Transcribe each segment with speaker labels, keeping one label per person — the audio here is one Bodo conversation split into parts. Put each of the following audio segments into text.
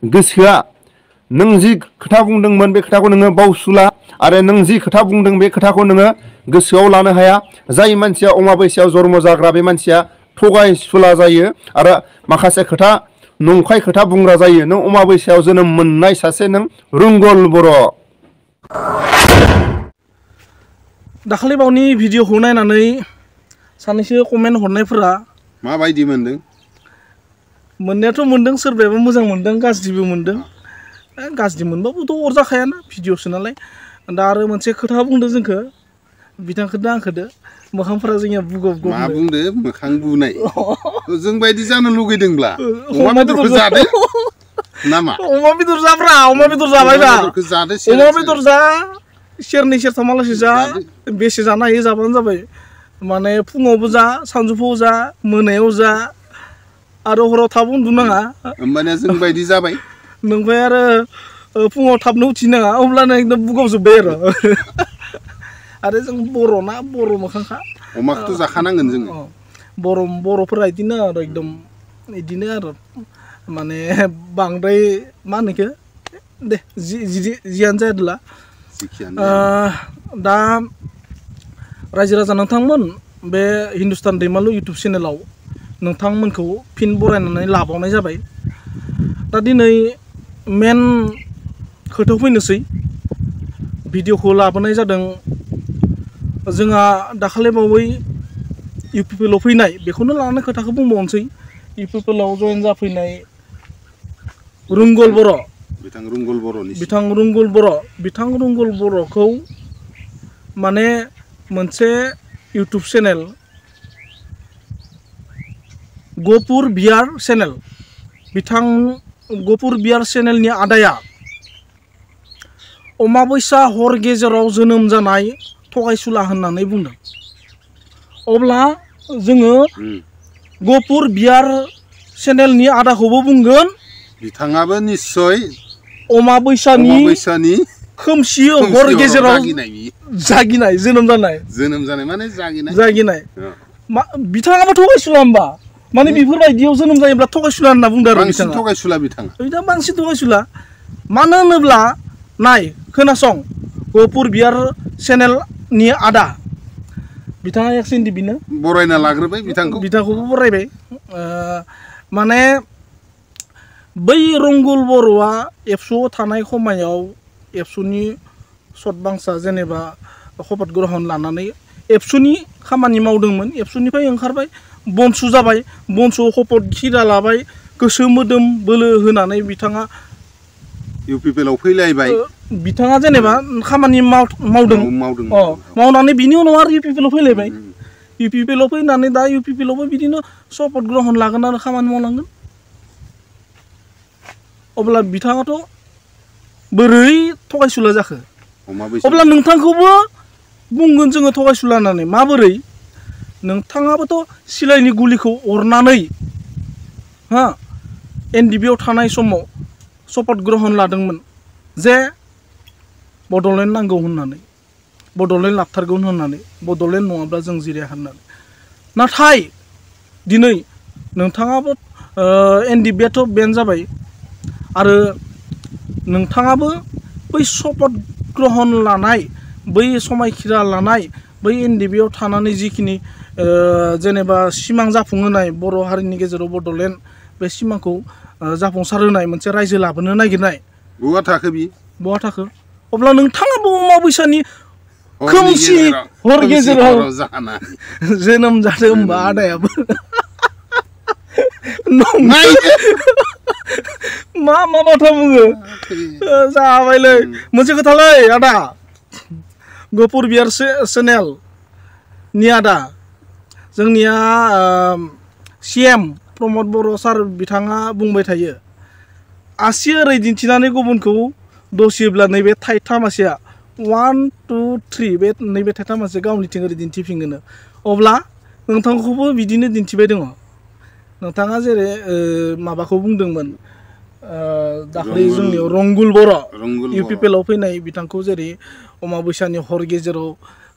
Speaker 1: गोसोआ नों जि खोथा बुंदोंमोन बे खोथाखौ नोङो बावसुला आरो नों जि खोथा बुंदों बे खोथाखौ नोङो गोसोआव लानो हाया। जाय मानसिया अमाबैसायाव जन्म जाग्रा बे मानसिया थगायसुला जायो आरो माखासे खोथा नंखाय खोथा बुंग्रा जायो। नों अमाबैसायाव जोनोम मोननाय सासे नों रुंगल बर'।
Speaker 2: दाखालि बावनि भिडिअखौ नायनानै सानैसो कमेन्ट हरनायफोरा
Speaker 1: माबायदि मोनदों?
Speaker 2: मोननायाथ' मोनदों, सोरबायाबा मोजां मोनदों, गाज्रिबो मोनदों। गाज्रि मोनबाबोथ' अरजाखायाना भिडिअसो नालाय। दा आरो मोनसे खोथा बुंदों जोंखौ, बिथांखौदो आंखौदो मोखांफोरा जोंनिया बुगब गबनो।
Speaker 1: मा बुंदो मोखां बुनाय? जों बायदि जानो लुगैदोंब्ला अमा बेदरखौ जादो नामा?
Speaker 2: अमा बेदर जाब्रा, अमा बेदर जाबायबा। अमा बेदर जा, सेरनै सेरथामालासि जा, बेसे जानो हायो जाबानो जाबाय। माने फुङावबो जा, सानजौफुआव जा, मोनायाव जा, आरो हराव थाब उन्दुनाङा।
Speaker 1: होमबानिया जों बायदि जाबाय।
Speaker 2: नोंफ्राय आरो फुङाव थाबनो उथिनाङा, अब्लानो एकदम बुगावजोब्बाय आरो जों बर'ना, बर' मोखांखा।
Speaker 1: अमाखौथ' जाखानांगोन जोङो।
Speaker 2: बर'फोरा बिदिनो आरो एकदम बिदिनो आरो माने बांद्राय मा होनो बेखौ दे जियानो जायादोला। दा रायजो राजा नोंथांमोन, बे हिन्दुस्तान दैमालु इउटुब चेनेलाव नोंथांमोनखौ फिन बरायनानै लाबावनाय जाबाय। दा दिनै मेन खोथायाव फैनोसै। भिडिअखौ लाबोनाय जादों जोंहा दाखालि बावै इउपिपिएलआव फैनाय, बेखौनो लानानै खोथाखौ बुंबावनोसै। इउपिपिएलआव जयेन जाफैनाय रुंगल बर', बिथां रुंगल बर'खौ माने मोनसे इउटुब चेनेल गपुर बियार चेनेल, बिथां गपुर बियार चेनेलनि आदाया अमाबैसा हर गेजेराव जोनोम जानाय थगायसुला होननानै बुंदों। अब्ला जोङो गपुर बियार चेनेलनि आदाखौबो बुंगोन,
Speaker 1: बिथाङाबो निस्सय
Speaker 2: अमाबैसानि खोमसि हर गेजेराव जागिनाय जोनोम जानाय
Speaker 1: माने
Speaker 2: जागिनाय बिथाङाबो थगायसुला होमबा? माने बेफोरबायदियाव जोनोम जायोब्ला थगायसुला होनना बुंदों आरो
Speaker 1: बांसिन थगायसुला बिथाङा।
Speaker 2: बांसिन थगायसुला। मानो होनोब्ला नाय खोनासं, गपुर बियार चेनेलनि आदा बिथाङा एक्सेन्टि बिनो
Speaker 1: बरायना लाग्रोबाय
Speaker 2: बिथांखौबो बरायबाय। माने बै रुंगल बर'आ एबसुआव थानाय समायाव एबसुनि सतबांसा जेनेबा शपथ ग्रहन लानानै एबसुनि खामानि मावदोंमोन। एबसुनिफ्राय ओंखारबाय, बनसु जाबाय, बनसुआव शपथ खिरा लाबाय, गोसो मोदोम बोलो होनानै बिथाङा
Speaker 1: इउपिपिएलआव फैलायबाय।
Speaker 2: बिथाङा जेनेबा खामानि मावदों, मावनानै बिनि उनाव आरो इउपिपिएलआव फैलायबाय। इउपिपिएलआव फैनानै दा इउपिपिएलआवबो बिदिनो शपथ ग्रहन लागोन आरो खामानि मावलांगोन। अब्ला बिथाङाथ' बोरै थगायसुला जाखो? अब्ला नोंथांखौबो बुंगोन जोङो थगायसुला होननानै। माबोरै? नोंथाङाबोथ' सिलाइनि गुलिखौ अरनानै एनडिबिआव थानाय समाव शपथ ग्रहन लादोंमोन जे बड'लेण्ड नांगौ होननानै, बड'लेण्ड लाथारगौ होननानै, बड'लेण्ड नङाब्ला जों जिराया होननानै। नाथाय दिनै नोंथाङाबो एनडिबिआथ' बेन जाबाय आरो नोंथाङाबो बै शपथ ग्रहन लानाय, बै समायखिरा लानाय, बै एनडिबिआव थानानै जिखिनि जेनेबा सिमां जाफुंहोनाय बर' हारिनि गेजेराव बड'लेण्ड, बे सिमांखौ जाफुंसार होनाय मोनसे रायजो लाबोनो नागिरनाय
Speaker 1: बहा थाखो बि?
Speaker 2: बहा थाखो? अब्ला नोंथाङाबो अमाबैसानि खोमसि हर गेजेराव जोनोम जादों होमबा आदायाबो। मा बाथ्रा बुङो जाबायलै। मोनसे खोथालै आदा, गपुर बियार चेनेलनि आदा, जोंनिया CM प्रमद बर' सार बिथाङा बुंबाय थायो, आसि ओरै दिन्थिनानै गुबुनखौ दसेब्ला नैबे थाइथा मासेया 1 2 3 बे नैबे थाइथा मासे गावनिथिं ओरै दिन्थिफिनगोनो। अब्ला नोंथांखौबो बिदिनो दिन्थिबाय दङ। नोंथाङा जेरै माबाखौ बुंदोंमोन दाख्लै जोंनियाव रुंगल बर' इउपिपिएलआव फैनाय बिथांखौ जेरै अमाबैसानि हर गेजेराव,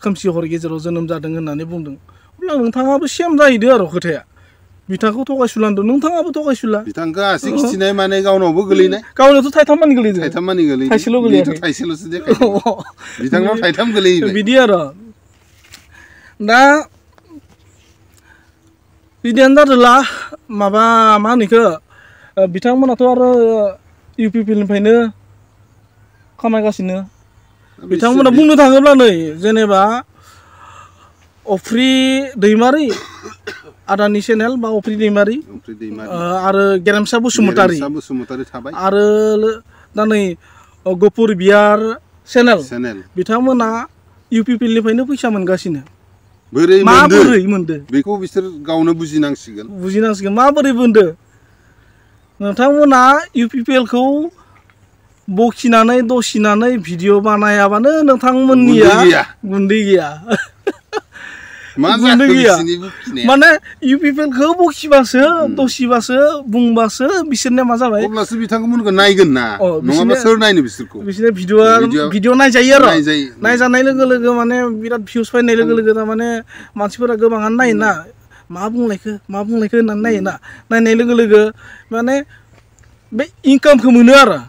Speaker 2: खोमसि हर गेजेराव जोनोम जादों होननानै बुंदों। अब्ला नोंथाङाबो सेम जाहैदो आरो खोथाया। बिथांखौ थगायसुलांदों नोंथाङाबो थगायसुला
Speaker 1: बिथांखौ आसि खिथिनाय माने गावनावबो गोलैनाय
Speaker 2: गावनावथ' थाइथामानि गोलैदों
Speaker 1: थाइथामानि गोलैदों
Speaker 2: थाइसेल' गोलैयाखै
Speaker 1: बेथ' थाइसेल'सो देखायदों बिथांनाव थाइथाम गोलैबाय
Speaker 2: बिदि आरो दा बिदियानो जादोंला माबा मा होनो इखो बिथांमोनाथ' आरो इउपिपिएलनिफ्रायनो खामायगासिनो बिथांमोना बुंनो थाङोब्ला नै जेनेबा अफ्रि दैमारि आदानि चेनेल बा अफ्रि दैमारि आरो गेरेमसा बसुमतारी
Speaker 1: थाबाय
Speaker 2: आरो दा नै गफुर बियार चेनेल बिथांमोना इउपिपिएलनिफ्रायनो फैसा मोनगासिनो माबोरै मोनदो
Speaker 1: बेखौ बिसोर गावनो बुजिनांसिगोन
Speaker 2: माबोरै मोनदो नोंथांमोना इउपिपिएलखौ बखिनानै दसिनानै भिडिअ बानायाबानो नोंथांमोननिया गुन्दै गैया माने इउपिपिएलखौ बखिबासो दसिबासो बुंबासो बिसोरनिया मा जाबाय
Speaker 1: अब्लासो बिथांमोनखौ नायगोन ना नङाबा सोर नायनो बिसोरखौ
Speaker 2: बिसोरनि भिडिअ नायजायो आरो नायजानाय लोगो लोगो माने बिराद भिउस फैनाय लोगो लोगो थारमाने मानसिफोरा गोबाङानो नायोना मा बुंलायखो होननानै नायोना नायनाय लोगो लोगो माने बे इनकामखौ मोनो आरो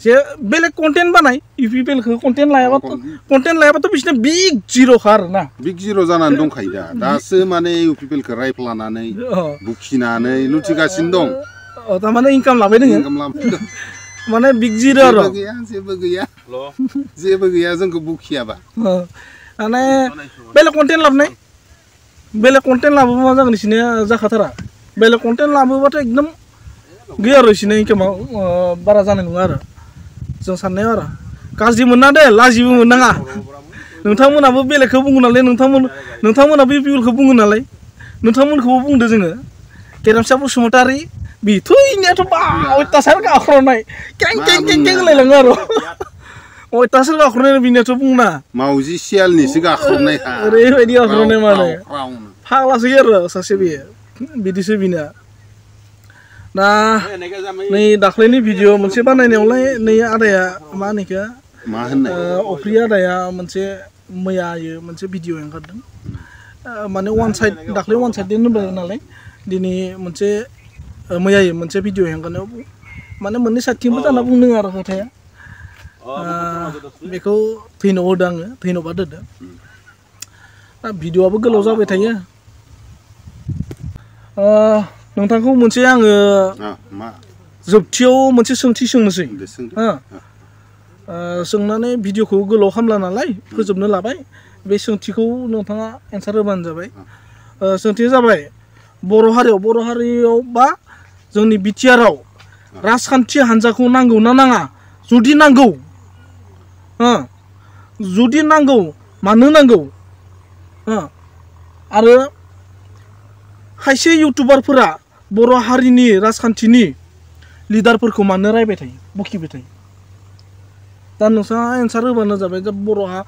Speaker 2: जे बेलेग कन्टेन्ट बानाय इउपिपिएलखौ कन्टेन्ट लायाबाथ' बिसोरना बिग जिर'खा आरो ना
Speaker 1: बिग जिर' जानानै दंखायो दासो माने इउपिपिएलखौ रायफ्लानानै बुखिनानै लुथिगासिनो दं
Speaker 2: थारमाने इनकाम लाबाय दोङो माने बिग जिर' आरो
Speaker 1: जेबो गैया जोंखौ बुखियाबा
Speaker 2: माने बेलेग कन्टेन्ट लाबोबा मा जागोन बिसोरनिया जाखाथारा बेलेग कन्टेन्ट लाबोबाथ' एकदम गैया आरो बिसोरनि इनकामा बारा जानाय नङा आरो जों साननायाव आरो गाज्रि मोना दे लाजिबो मोननाङा नोंथांमोनाबो बेलेगखौ बुङो नालाय नोंथांमोनाबो इउपिपिएलखौ बुङो नालाय नोंथांमोनखौबो बुंदो जोङो गेरेमसा बसुमतारी बेथ' इनियाथ' बा अयथासार गाख्रनाय कें होनलायलाङो आरो अयथासार गाख्रनाय बिनियाथ' बुंना
Speaker 1: मावजि सियालनिसो गाख्रबनाय
Speaker 2: ओरैबायदि गाख्रनाय माने फाग्लासो आरो सासे बेयो बिदिसो बिना दा नै दाख्लैनि भिडिअ मोनसे बानायनायावलाय नै आदाया मा होनो अफ्रि आदाया मोनसे मैयायो मोनसे भिडिअ ओंखारदों माने दाख्लै वान साइड होनबाय नालाय दिनै मोनसे मैयायो मोनसे भिडिअ ओंखारनायाव माने मोननै साइडथिंबो जाना बुंदों आरो खोथाया बेखौ धैन'बाद होदों आङो धैन'बाद होदों दा भिडिअआबो गोलाव जाबाय थायो नोंथांखौ मोनसे आङो जोबथियाव मोनसे सोंथि सोंनोसै सोंनानै भिडिअखौ गोलाव खालामला नालाय फोजोबनो लाबाय बे सोंथिखौ नोंथाङा एन्सार होबानो जाबाय सोंथिया जाबाय बर' हारियाव बा जोंनि बिटिआरआव राजखान्थि हान्जाखौ नांगौ ना नाङा जुदि नांगौ मानो नांगौ आरो खायसे इउटुबारफोरा बर' हारिनि राजखान्थिनि लिडारफोरखौ मानो रायबाय थायो बखिबाय थायो दा नोंथाङा एन्सार होबानो जाबाय दा बर'हा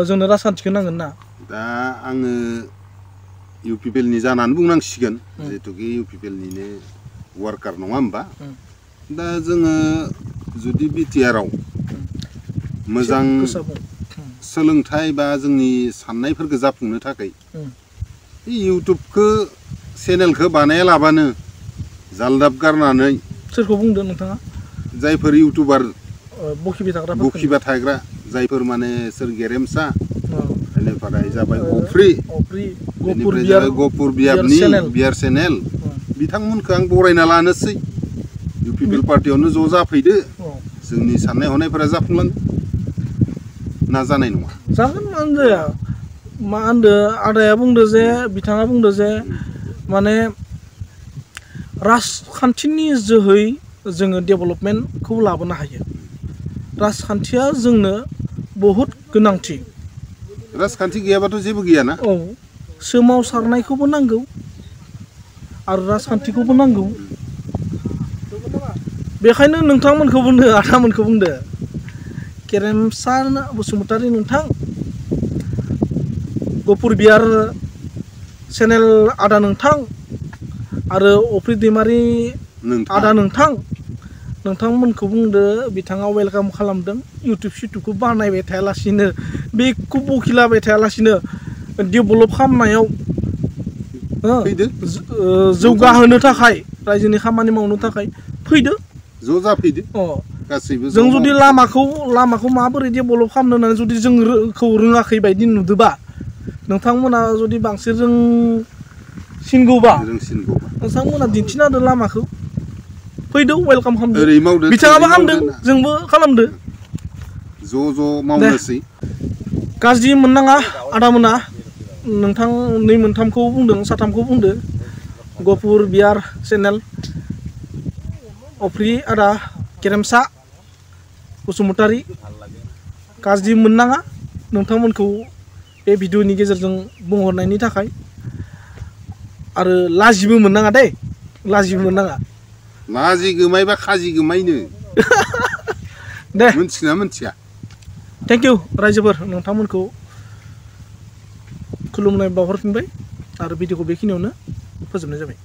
Speaker 2: जोंनो राजखान्थिखौ नांगोन ना
Speaker 1: दा आङो इउपिपिएलनि जानानै बुंनांसिगोन जिहेतुकि इउपिपिएलनिनो वार्कार नङा होमबा दा जोङो जुदि बिटिआरआव मोजां सोलोंथाइ बा जोंनि साननायफोरखौ जाफुंनो थाखाय इउटुबखौ चेनेलखौ बानाया लाबानो जालदाब गारनानै
Speaker 2: सोरखौ बुंदों नोंथाङा
Speaker 1: जायफोर इउटुबार
Speaker 2: बखिबा
Speaker 1: थाग्रा जायफोर माने सोर गेरेमसा बेनिफ्राय जाबाय अफ्रि बेनिफ्राय जाबाय गफुर बियार चेनेल बिथांमोनखौ आं बरायना लानोसै इउपिपिएल पार्टियावनो ज' जाफैदो जोंनि साननाय हनायफोरा जाफुंलाङो ना जानाय नङा
Speaker 2: जागोन मानो जाया मा होनदो आदाया बुंदो जे बिथाङा बुंदो जे माने राजखान्थिनि जोहै जोङो डेभेलपमेन्टखौ लाबोनो हायो राजखान्थिया जोंनो बहुद गोनांथि
Speaker 1: राजखान्थि गैयाबाथ' जेबो गैयाना
Speaker 2: सोमावसारनायखौबो नांगौ आरो राजखान्थिखौबो नांगौ बेखायनो नोंथांमोनखौ बुंदो आदामोनखौ बुंदो गेरेमसा बसुमतारी नोंथां गफुर बियार चेनेल आदा नोंथां आरो अफ्रि दैमारि आदा नोंथांमोनखौ बुंदो बिथाङा वेलकाम खालामदों इउटुबखौ बानायबाय थायालासिनो बेखौ बखिलाबाय थायालासिनो डेभेलप खालामनायाव
Speaker 1: फैदो
Speaker 2: जौगाहोनो थाखाय रायजोनि खामानि मावनो थाखाय फैदो
Speaker 1: ज' जाफैदो गासैबो
Speaker 2: जों जुदि लामाखौ माबोरै डेभेलप खालामनो होननानै जुदि जोंखौ रोङाखै बायदि नुदोबा नोंथांमोना जुदि बांसिन रोंसिनगौबा नोंथांमोना दिन्थिना होदो लामाखौ फैदो वेलकाम खालामदो बिथाङाबो खालामदों जोंबो खालामदो
Speaker 1: ज' मावनोसै
Speaker 2: गाज्रि मोननाङा आदामोना नोंथां 2-3खौ बुंदों 3खौ बुंदो गफुर बियार चेनेल अफ्रि आदा गेरेमसा बसुमतारी गाज्रि मोननाङा नोंथांमोनखौ बे भिडिअनि गेजेरजों बुंहरनायनि थाखाय आरो लाजिबो मोननाङा दे लाजिबो मोननाङा
Speaker 1: लाजि गोमायबा खाजि गोमायनो
Speaker 2: दे
Speaker 1: मोनथिना मोनथिया
Speaker 2: थेंक इउ रायजोफोर नोंथांमोनखौ खुलुमनाय बावहरफिनबाय आरो भिडिअखौ बेखिनियावनो फोजोबनाय जाबाय